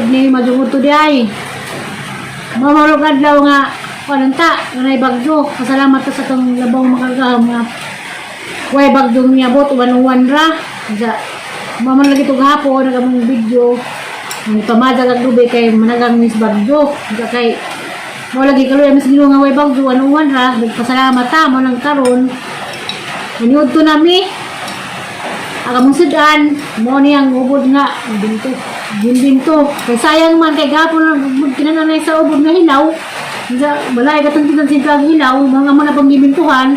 Pod ni madungod to di ay. Mamarog adlaw nga kananta nga bagyo. Pasalamat ta sa tong labong makagahom nga way bagyo niabot uwan-uwan ra. Sa maman lagi to gahapon nagamong video. Ang pamadag ag lubi kay managang mis bagyo. Sa kay mo lagi kaluya mas Ginoo nga way bagyo uwan-uwan ra. Nagpasalamat ta mo nang karon. Maniud to nami. Ang among sudan, mo niyang ubod nga Binto. Gimbinto. Kay sayang man kay gapon kinananay sa ubod nga hilaw. Sa balay katong tinan sila ang hilaw, mga mga pang gimbintuhan.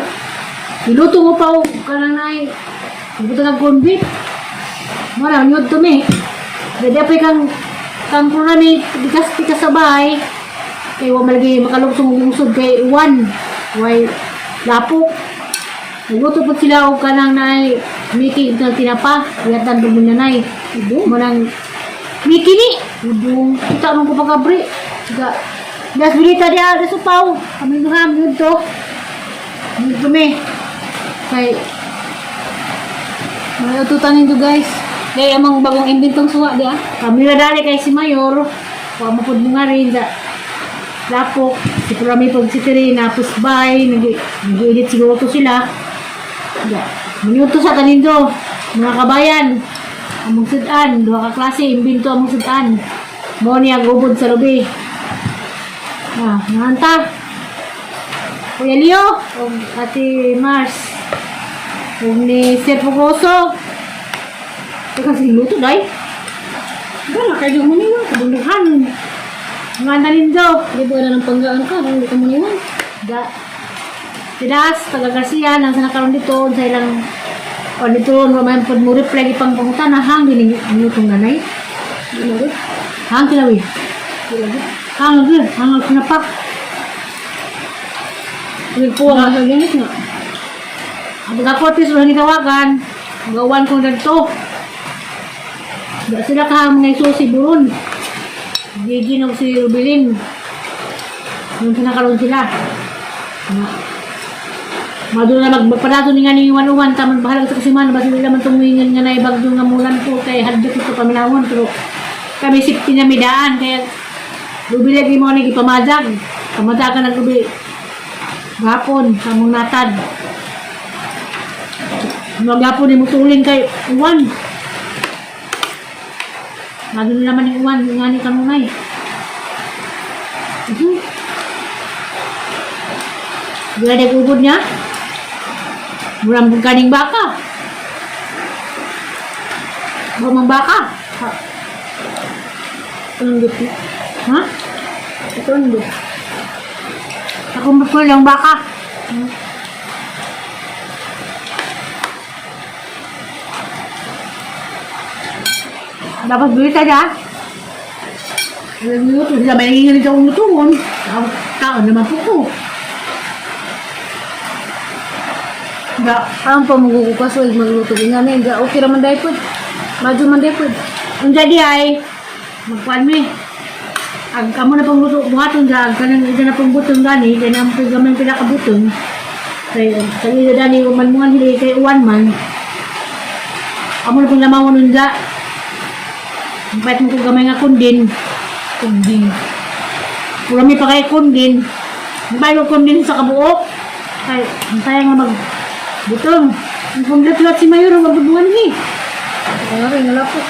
Niluto mo pa og kanang nay. Buto ng corned beef. Mo na nyud to mi. Dadi apay kang kang ni tikas tikas sa bahay. Kay wa malagi makalugsong og lungsod kay uwan. Way lapok. Nagluto po sila og kanang nay Mickey na tinapa. Yatan mo nanay. Udong. Mo nang Mickey ni. Udong. Kita mo ko pagkabre. Ga. Das bilita dia da supaw. Kami duha yun to. Yun to me. Kay Mga ututan ninyo, guys. Kaya amang bagong imbintong suwa di ah. Kami na dali kay si Mayor. Wa mo pud mo nga rin sa lapok. Si Purami pag si Terena pusbay. Nag-edit siguro to sila. Ga. Minuto sa tanindo. Mga kabayan. Among sudan, duha ka klase, imbinto among sudan. Mo niya gubod sa lubi. Ah, nanganta. Kuya Leo, o Ate Mars, o ni Sir Pugoso. Ito kasi luto, day. Wala kayo mo niwa. Kabuluhan. Mga nalindo. Di ba na ng panggaan ka? Hindi ka mo niwa. Ga. Tidas, taga Garcia, nang sa nakaroon dito, sa ilang o dito, may pod mo reply ipang pangutana, hang din ninyo itong nanay. Di na rin. Hang kilawi. Di lagi. Hang lagi, hang sinapak. Nagpuwa nga sa ginit nga. Ang taga Cortes, walang gitawagan. Gawan ko dito. Ga sila kahang mga isusi buron. Gigi nog si Rubilin. Nung sinakaroon sila. Na. Madula na magpadato ni nga ni Wanuan, taman bahalag sa kasiman, basta nila man tumingin nga na ibagyo nga mulan ko, kay hadlok ito paminawon, pero kami sipti na midaan, kaya Rubi lagi mo ni ipamadag. Pamadagan ng rubi. Gapon, sa mong natad. Magapon ni mutulin kay Uwan. Madun naman ni Uwan, nga ni kanunay. Wala na ubod niya. Murang kaning baka. Bumang baka. Ha? Anong guti? Ha? Ito ang guti. Ako makulang baka. Dapat bili tayo. Alam niyo, kung sila may nanginginig akong lutuon, tao, tao naman po ko. Ga, Ang pamugukukas o magluto din nga nga okay raman dahil po. Madyo man dahil po. Ang jadi ay, magkuhan mi. Ang kamo na pong luto, buhaton ga, ang kanang ida na pong butong gani, kaya na ang gamay pinakabutong. Kay, kay ida dani, uman mo hili, kay uwan man. Amo na pong lamawan nun ga. Ang pahit mo kong gamay nga kundin. Kundin. Purami pa kay kundin. Ang pahit ko kundin sa kabuok. Kay, ang sayang nga mag butong. Ang pong si Mayuro, mabubuhan ni. Ito nga rin, nalapot.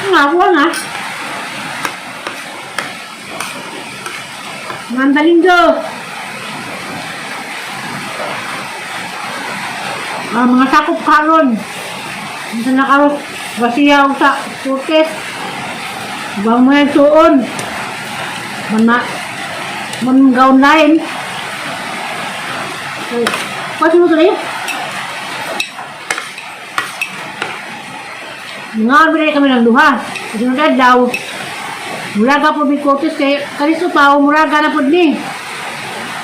Nga ako nga. Mandalindo. Ah, mga sakop karon. Sa nakaron Garcia og sa Cortes. Bang mga suon. Man ma man gaon lain. Eh, pasi mo tuloy. Nga binay kami ng duha. Kasi nung daw, mura ka po may Cortes kay kaniso pa, mura ka na po ni.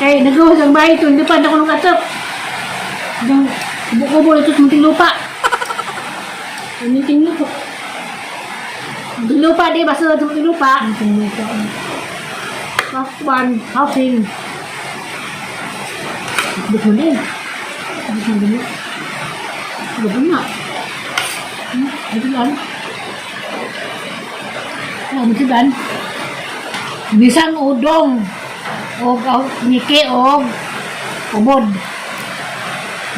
Kay nagawas ang bahay ito, hindi pa na ako nung atop. Nung kubo-kubo ito sa munting lupa. Anything lupa. Munting lupa di, basta sa munting lupa. Anything lupa. One, housing. Bit mo din. Bit mo din. Bit mo na. Bit lang. Ano si? Bisang udong og og niki og ubod.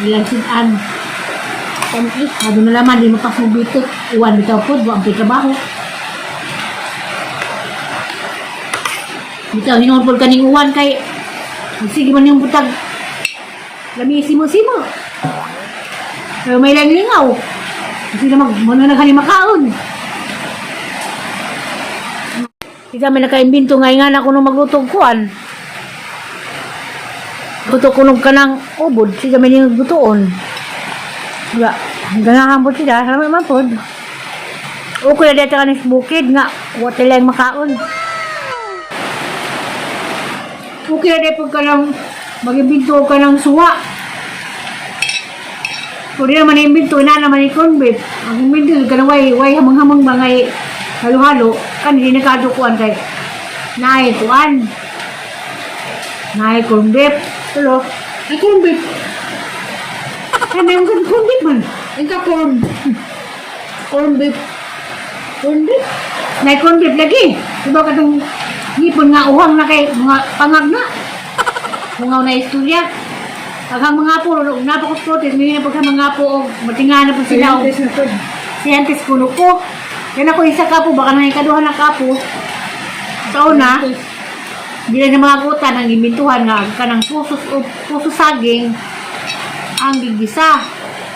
Ilang sudan. Tamis. Ado na laman, di mapasmubitok. Uwan bitaw po, wa ang trabaho. Bitaw, hinuon po kaning uwan kay sige man yung putag lami simo-simo. Pero may lang lingaw. Kasi na mag, muna na makaon. Di kami nakaimbento nga nga na kuno maglutog kuan. Luto kuno kanang ubod, sige kami ning gutuon. Diba? Ganahan po sila, salamat man po. Okay na dito kanis bukid nga, wala lang makaon. Okay na dito ka lang, mag-imbento ka ng suwa. Kung di naman imbento, ina naman yung corn beef. Ang imbento, ka na way, way hamang-hamang mga halo-halo, kan hindi nakadukuan kay naay kuan. Naay corn beef. Hello. Ay, corn beef. Ay, may mga corn beef man. Ay, ka corn. Corn beef. Corn beef? Naay corn beef lagi. Diba katong ngipon nga uhang na kay mga pangag na. Hungaw na istorya. Aghang mga po, napakos protest, may na pagka mga po, og matinga na po sila. Og Scientist na to. Siyantes kuno ko. Yan ako isa ka po, baka nang ikaduha na ka po. Sa una, di na mga kutan ang imintuhan nga kanang pusos o puso saging ang gigisa.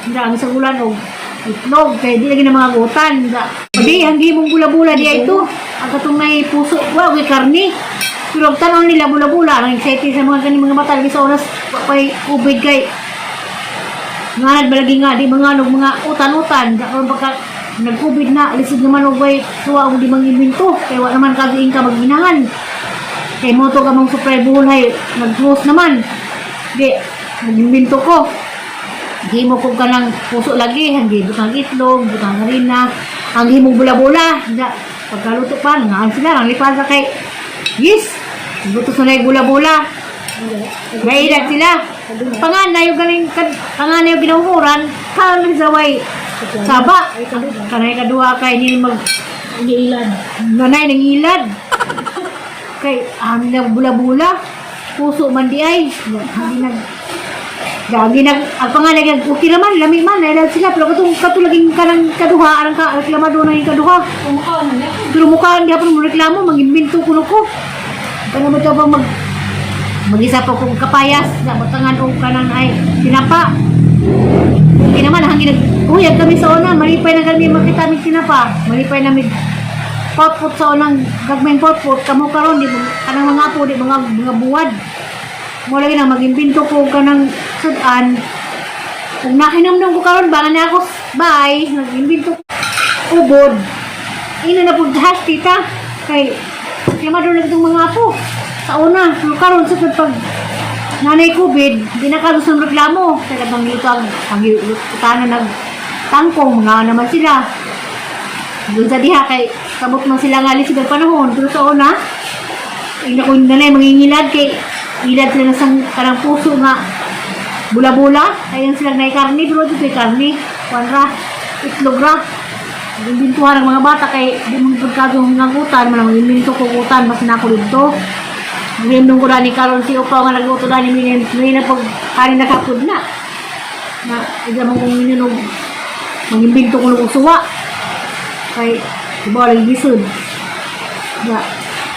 Hindi ang sagulan og itlog kay di lagi na mga gutan. Di ang gimong bula-bula di ay ito. Ang katong may puso, wa way karni. Pero ang tanong nila bula-bula, ang excited sa mga kaning mga bata lagi sa oras wa pa'y ubid kay nganad balagi nga di mga nog mga utan-utan karon pagka nag-COVID na lisod naman og way tuwa og di mangimbento kay wa naman kag ka magminahan kay mo to ka mong supply buhay nag-close naman di nagimbento ko di mo ko kanang puso lagi hanggi butang itlog butang harina ang himong bula-bula da pagkaluto pa ngaan sila ang lipan sa kay yes luto sa bula-bula. Nailag sila. Panganay yung galing, panganay yung ginahuran, karon sa way saba. Kanay kaduha kay ni mag Ilan. nanay nang ilad. Kay ang na bula-bula, puso man di ay. Hindi nag Gagi nag ang panganay nag okay naman, lami man, nailad sila pero katong katulaging kanang kaduha, arang ka reklamado na yung kaduha. Kumakaon na niya. Pero mukha hindi hapon mo reklamo, mag-imbento kuno ko. Kano ba ito bang mag-isa pa kong kapayas, na matangan o kanan ay tinapa. Okay naman, hangin nag, uyag kami sa una, malipay na kami makita aming tinapa. Malipay na mig potpot sa unang gagmayng potpot, kamo karon di kanang mga po, di mga buwad. Mo lagi na mag-imbento ko kanang sudan. Kung nakinamdam ko karon baka na ako, bye, nag-imbento ko. Ubod. Ina na po hash, tita. Kay, kaya madulog itong mga apo. Sa una, pero karon sa pag nanay COVID, di na karon sa reklamo. Talagang luto ang lutanan nag tangkong, mga naman sila. Doon sa diha, kay sabot man sila nga lisod ang panahon. Pero sa una, ina ko nanay, mangingilad kay ilad sila na sang kanang puso nga bula-bula. Ayun sila na karni, pero dito ay karni. Kuwan ra, itlog ra. Imbintuhan ng mga bata kay di mo pagkagong ngagutan, man ang imbinto ko gutan, mas na ako dito. Nindong ko dani karon si Upaw nga nagluto dani minin na pag hari nakapud na. Na ida mo kong minunog mangimbinto ko ng suwa. Kay iba lagi gisod. Na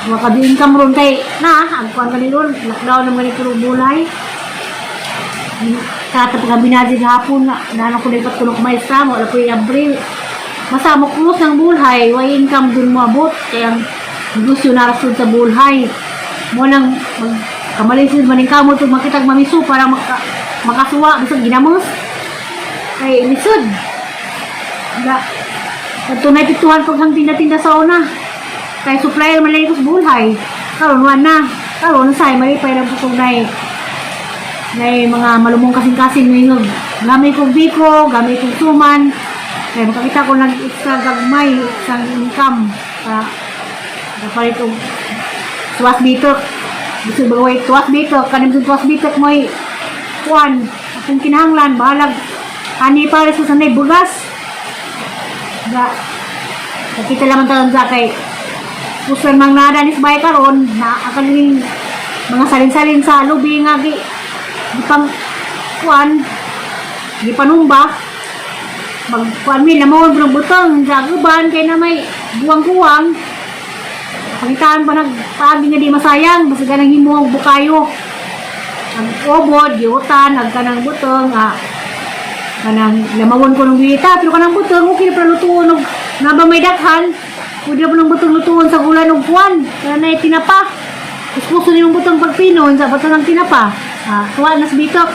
makabi income ron kay na ang kuan kani ron lockdown naman ni puro bulay. Sa pag binadi hapon na nano ko lipat ko ng maestra mo wala ko yung Abril. Basta mo close ng bulhay, way income dun mo abot. Kaya ang negosyo narasod sa bulhay. Mo nang mag, kamalisin man yung kamot kung makitag mamiso para makasuwa bisag ginamos. Kay lisod. Ga. At tunay pituhan pag hang tinda-tinda sa una. Kay supplier man lang ko sa bulhay. Karon wa na. Karon say malipay lang po kung nay nay mga malumong kasing-kasing ngayon. Gamay kong biko, gamay kong suman. Kaya makakita ko nag extra gagmay, isang income para kapalit og tuwas bitok. Gusto ba way tuwas bitok, kanim sa tuwas bitok mo'y kuan, akong kinahanglan bahalag ani para sa sanay bugas. Ga nakita naman taon sa kay Kusan mang nada ni sabay karon na akaling mga salin-salin sa lubi nga gi gipang kuan gipanumba mag kuan mi lamon ng butong sa uban kay na may buwang-buwang pangitaan pa nagpaagi nga di masayang basta ganang himo ang bukayo ang obod giutan ang kanang butong kanang lamawon ko ng bita pero kanang butong okay na pa lutuon og naba may dakhan pwede pa ng butong lutuon sa ulan og kuan kana na tinapa kuskuso ni butong pagpinon sa bato ng tinapa tuwa na sa bitok.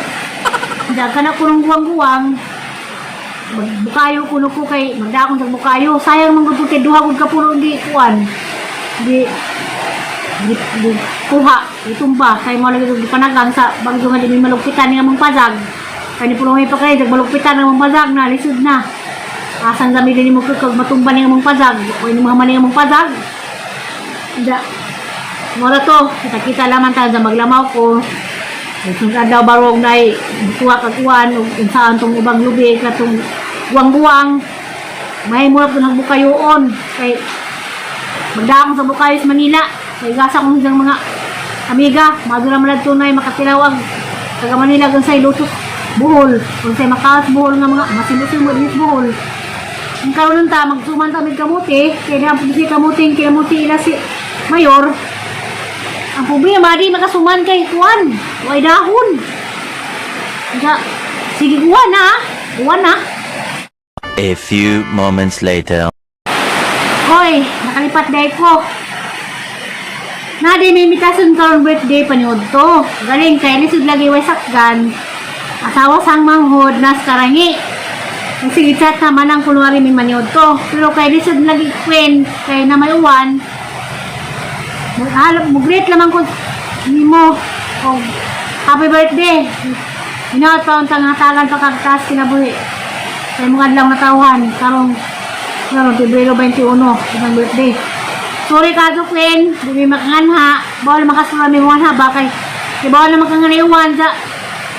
Dagan na ko ng guwang-guwang magbukayo kuno ko kay magdakon sa bukayo sayang man gud kay duha gud ka puno di kuan di di, di kuha itumba kay mo lagi di panagang sa bagyo nga di mi malugpitan nga mong pazag kay ni puno pa kay dag malugpitan nga mong pazag na lisod na asan gami din mo kag matumba ni nga mong pazag o ni mga mani nga mong pazag da mora to kita-kita laman ta sa maglamaw ko. Kung adlaw barog nay tuwa kag uwan ug unsaan tong ubang lubi katong guwang-guwang may mura po ng bukayoon kay magdaong sa Bukayo sa Manila kay gasa kong siyang mga amiga madura man tunay makatilaw ang taga Manila gan say lutos buhol kung say makaas buhol nga mga masimusim mo dinis buhol ang karon ta magsuman ta mig kamuti kay di ang si kamuti kay kamuti ila si mayor. Ang problema di makasuman kay kuan way dahon. Kaya, sige kuan na kuan na. A few moments later. Hoy, nakalipat dahil ko. Na di may imitason karon birthday paniod to. Galing kay lisod lagi way sakgan. Asawa sang manghod nas karangi. Ang sige chat naman ang kunwari may maniod to. Pero kay lisod lagi queen kay na may uwan. Mag greet lamang ko nimo. Og happy birthday. Hinaot pa untang hatagan pa kagtaas kinabuhi. Kay mga adlaw na tawhan karong karon Pebrero 21, imong birthday. Sorry kato Queen, di mi makanganha. Bawal makasura mi ha ba kay di bawal na makanganiwan sa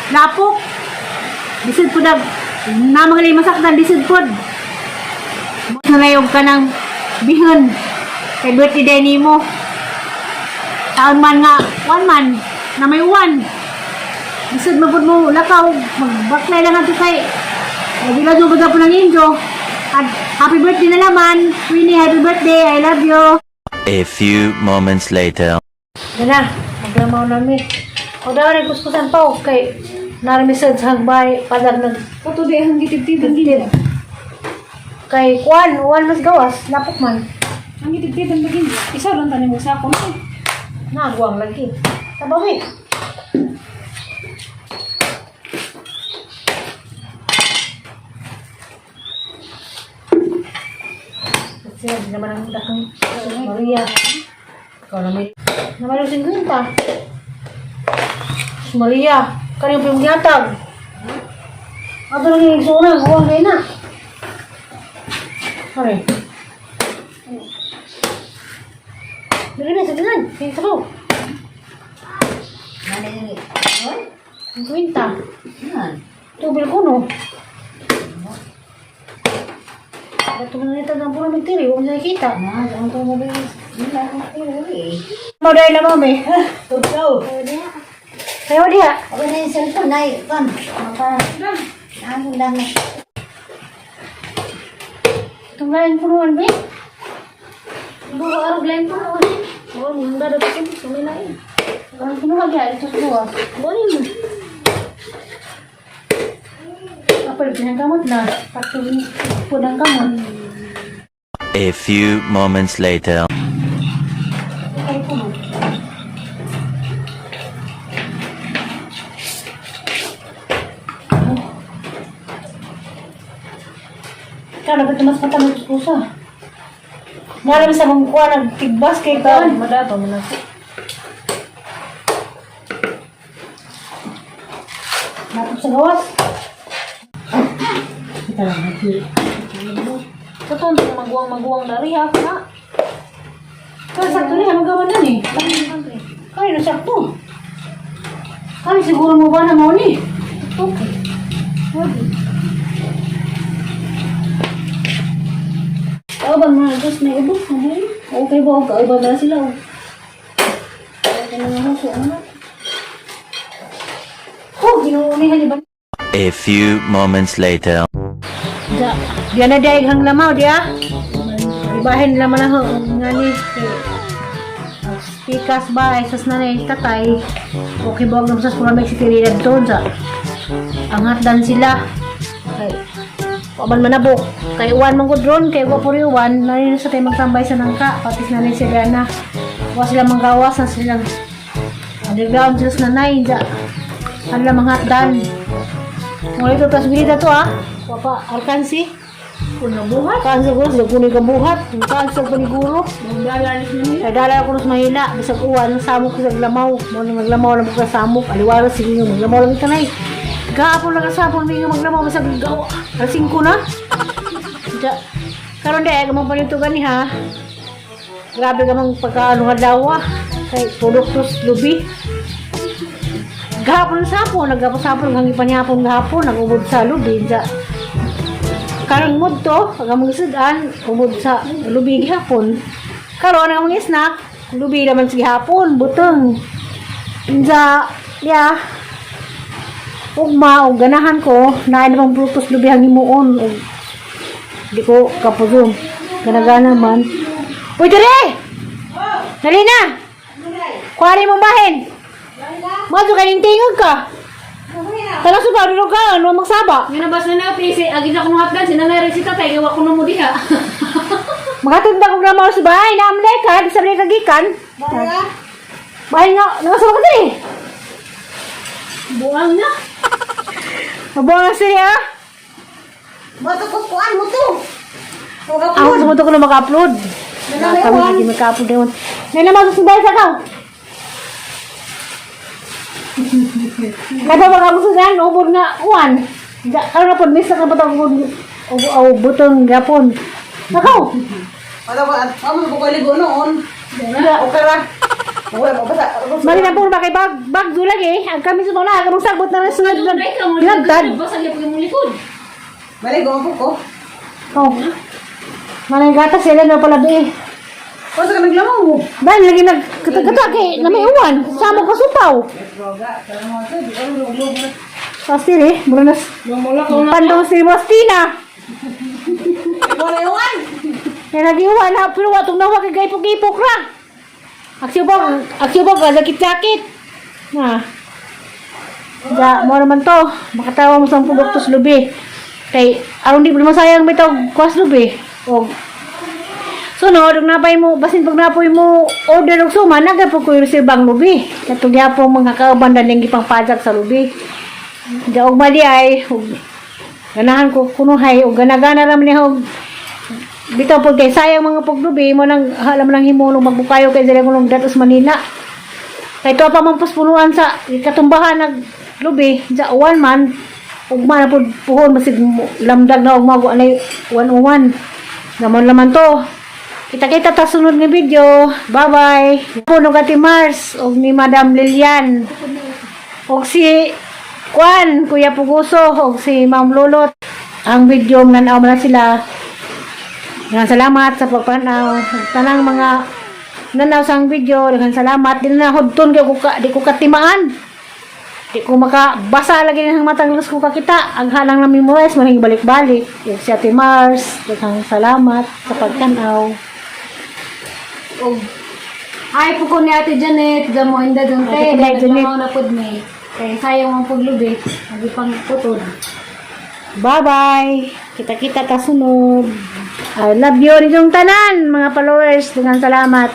lapok. Lisod po dag na mga masaktan lisod pod. Nalayog ka ng bihon kay birthday day nimo. Taon man nga, one man, na may uwan. Lisod mo pud mo lakaw, magbaklay lang ato kay Nagila jo po ng injo. At happy birthday na naman. Queenie, happy birthday. I love you. A few moments later. Yan na, maglamaw namin. O daw rin kuskusan pa o kay naramisad sa hagbay padag nag Kato di ang gitibtib ang gini. kay kuan uwan mas gawas lapok man Ang gitibtib ang bagin. Isa lang tanim mo sa ako. nagwang lagi sabawi. Kasi di naman ang dakang Maria. Ikaw na may naman yung 50. Maria, kaniyong piyong. Ato lang yung igsunan, huwag kayo na. Pare. Dali na, sige na. Sige, sabaw. 50. Tubig ko, no? Ito mo na nito ng puro mentiri, huwag mo nakikita. Mo dahil na mami. Kayo diha. Itong lain punuan, be. Buka arog lain punuan. Oh, munda dapat ko sa may lain. Ang punuan kaya, ito sa buwa. Bani mo. Apal, pinangkamot na. Patulong po ng kamot. A few moments later. Ay, puno. Ikaw, dapat mas matamad sa. Naram sa mong kuha, nagtigbas kay kuan. Madato mo na. Napot sa gawas. Ito lang, nag- Kato ang maguwang-maguwang dari ha. Na. Kaya sakto niya, anong gawan nun eh? Kaya na sakto. Kaya siguro mo ba na mo ni? Okay. Pwede. Oo ba mga Diyos, may ubos na mo. Okay. Kay ba kauban na sila. Oh. Ay, ano nga ko, ano? Oh, ginuunihan ni ba? A few moments later. Da, diya na diya hang lamaw diya. Ibahin laman na ho nga ni kay ang pikas ba ay sas nanay tatay. Okay ba ang sas pura may sitirilad doon sa ang hatdan sila. Kay Waman manabok. Kay uwan man ko drone, kay wa puri uwan, nani sa tayo magtambay sa nangka, pati sa nanay sila na. Wa sila manggawas na silang underground sila sa nanay. Da. Ang lamang hatdan. Ngunit ito, tas bilida to ah. Wapa, alkansi. Kuno buhat. Kaan sa gulo, sila kunin ka buhat. Kaan sa paniguro. Magdala ni siya. Nadala ko sa mahila, bisag uwan, ang samok sa lamaw. Mo nang maglamaw lang ko sa samok. Aliwara sige nga, maglamaw lang itanay. Gahapon lang ang sapon, may nga maglamaw, bisag gawa. Alas 5 na. Ja, karon di ay kamang panito gani ha. Grabe ka mang pagkaano nga dawa. Kay produktos lubi. Gahapon sa sapon, nagapon sapon, hanggang panihapon gahapon, nag-ubod sa lubi. Ja, karon mod to, pag among isudan, umod sa lubi gihapon. Karon ang among snack, lubi naman sa gihapon, butong. Inja, ya, ugma, og ganahan ko, naay namang prutos lubi ang himuon. Og, di ko kapuzong. Ganagana man. Uy, dire! Dali na! Kuha mong bahin! Mazo kaning tingog ka! Tala sa ba, ka, ano magsaba? Nga na ba sa na please agi na kuno hatdan si nanay rin si tatay gawa kuno mo diha. Makatunda kong lamaw sa bahay, naamlay ka, di sa ka gikan. Bahay nga, nangasama ka diri. Buang na. Mabuang na siya. Bato ko kuan mo to. Ako sa ko na maka-upload. Kami hindi maka-upload yun. Ngayon naman, susunday sa kaw. Kaya ba makamusudan, ubod nga, uwan. Karon na po, miss na ka ba itong butong gapon. Nakaw! Wala ko amo ko ligo noon. Okay ra. Wala mo basta. Mali na po ba kay bag bag dulag eh. Ang kami sa mga kamong sagbot na sunod Dai ka mo. Lagdad. Basta gyud mong likod. Maligo mo ko. Oh. Manay gata sila na pala eh. Basta ka naglamaw mo. Dahil lagi nagkatagata kay na may uwan. Samo ka supaw. Pasir eh, mura na pandong si Mastina. Wala yawan. Kaya nag-iwan ha, pero watong nawa kay gaipok-ipok ra. Aksyo ba, lakit-lakit. Na. Da, mo naman to. Makatawa mo sa produktos lubi. Kay, aron di mo masayang bitaw kwas lubi. Og sunod, ug napay mo, basin pag napoy mo order og suma, nagapod ko yung reserve ang lubi. Katong gyapon mga kauban daling gipang pajak sa lubi. Da og mali ay, og ganahan ko kunuhay, og ganagana ra man niya og bitaw pag kay sayang mga paglubi mo nang alam nang himulong magbukayo kay dili kulong datos Manila. Kay to pa man puspunuan sa katumbahan nag lubi ja uwan man ugma na pud puhon masig lamdag na ugma wa nay uwan-uwan. Gamon laman to. Kita-kita ta sunod nga video. Bye-bye. Puno ka ti Mars og ni Madam Lilian. Og si Kwan, Kuya Puguso, og si Ma'am Lolot. Ang video nanaw man na sila. Daghang salamat sa pagpanaw. Tanang mga nanaw sa ang video, daghang salamat. Di na hudton kay ko ka, di ko katimaan. Di ko makabasa lagi ng matang lus ko kakita. Ang halang na memorize man balik-balik. Yung si Ate Mars, daghang salamat sa pagtanaw. Og ay po ko ni Ate Janet, gamo inda dong Ate te. Janet. Nagmamaw na pud ni. Kay sayang ang paglubi, agi pang putod. Bye-bye. Kita-kita ta sunod. I love you rin yung tanan, mga followers. Daghang salamat.